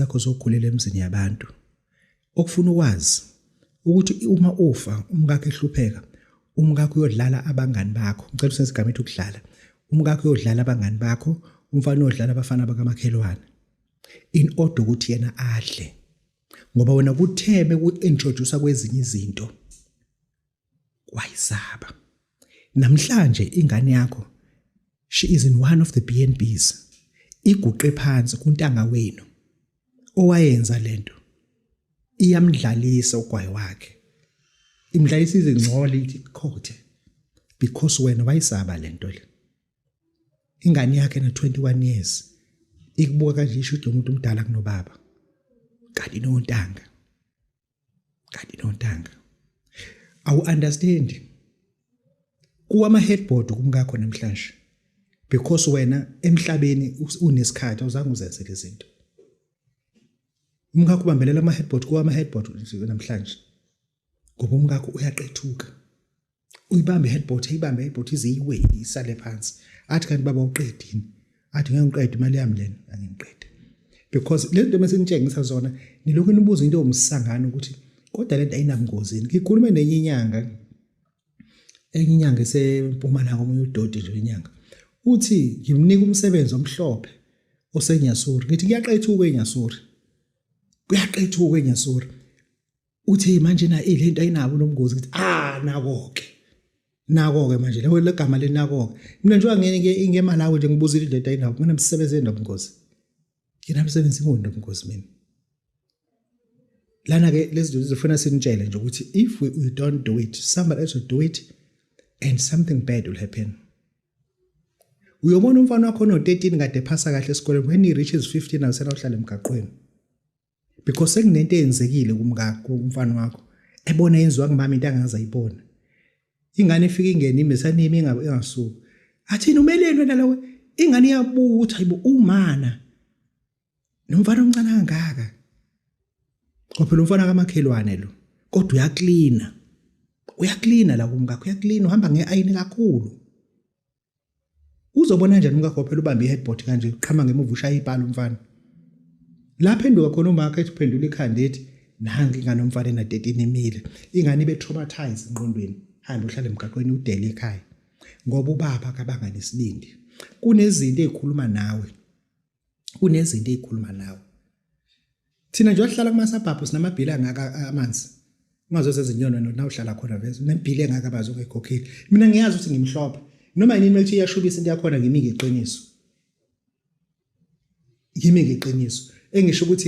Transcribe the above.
Zakho zokhulela emzini yabantu. Okufuna ukwazi ukuthi uma ufa umkakho ehlupheka, umkakho uyodlala abangani bakho. Ngicela usebenzise igama ethi ukudlala. Umkakho uyodlala abangani bakho, umfana uyodlala abafana bakamakhelwane. In order ukuthi yena adle. Ngoba wena kuthe beku-introduce kwezinye izinto wayisaba. Namhlanje ingane yakho she is in one of the BNBs iguqe phansi kuntanga wenu owayenza lento iyamdlalisa ugwayi wakhe imdlalisa izingcole ithi khothe because wena wayisaba lento le ingane yakhe na 21 years ikubuka kanje isho ukuthi lo muntu umdala kunobaba kanti nontanga kanti nontanga awu understand kuwama headboard kumkakho namhlanje because wena emhlabeni unesikhathi awuzange uzenze lezi zinto. Umkakho ubambelela ama headboard kuwama headboard namhlanje ngoba umkakho uyaqethuka. Uyibambe headboard, eyibambe headboard ize iwe isale phansi. Athi kanti baba uqedini? Athi ngeke ngiqede imali yami lena, angiqede. Because le nto mesinitshengisa zona nilokhu nibuza into yomsangano ukuthi kodwa lento ayinabungozi. Ngikhulume nenye inyanga enye inyanga esempumalanga omunye udoti nje inyanga. Uthi ngimnika umsebenzi omhlophe oseNyasuri. Ngithi kuyaqethuka eNyasuri. Kuyaqethuka eNyasuri. Uthi manje na lento ayinabo lomgozi ngithi ah nako ke. Nako ke manje leyo legama lenako ke. Mina njengoba ngeke ke ingemalawi nje ngibuzile lento ayinabo mina msebenzi nobungozi. Yena msebenzi ngonobungozi mina. Lana ke lezi zinto zifuna sinitshele nje ukuthi if we don't do it somebody else will do it and something bad will happen. Uyobona umfana wakho no-13 kade ephasa kahle esikoleni when he reaches 15 awusena uhlala emgaqweni. Because sekunento eyenzekile kumkakho umfana wakho ebona yenziwa kumama into angaze ayibona. Ingane ifika ingene ime sanimi ingasuki. Athini umeleni wena lawe? Ingane iyabuka ukuthi hayibo umana. Nomfana omncane kangaka. Ngoba phela umfana kamakhelwane lo. Kodwa uyaklina. Uyaklina la kumkakho, uyaklina uhamba ngeayini kakhulu. Uzobona kanjani umkakho phela ubambe i-headboard kanje uqhama ngemuva ushaya ipala umfana. La phenduka khona umakhe ethi uphendula ikhanda ethi nangi ingane umfana ena 13 imile. Ingane ibe traumatized engqondweni. Hambe uhlale emgaqweni udele ekhaya. Ngoba ubaba akabanga nesibindi. Kunezinto ezikhuluma nawe. Kunezinto ezikhuluma nawe. Thina nje wahlala kumasabhabhu sinamabhili angaka amanzi. Ungazozenza inyoni wena uhlala khona vese unebhili engaka bazi ungayikhokheli. Mina ngiyazi ukuthi ngimhlophe. Noma yini ukuthi iyashubisa into yakhona ngimi ngeqiniso. Ngimi ngeqiniso. Engisho ukuthi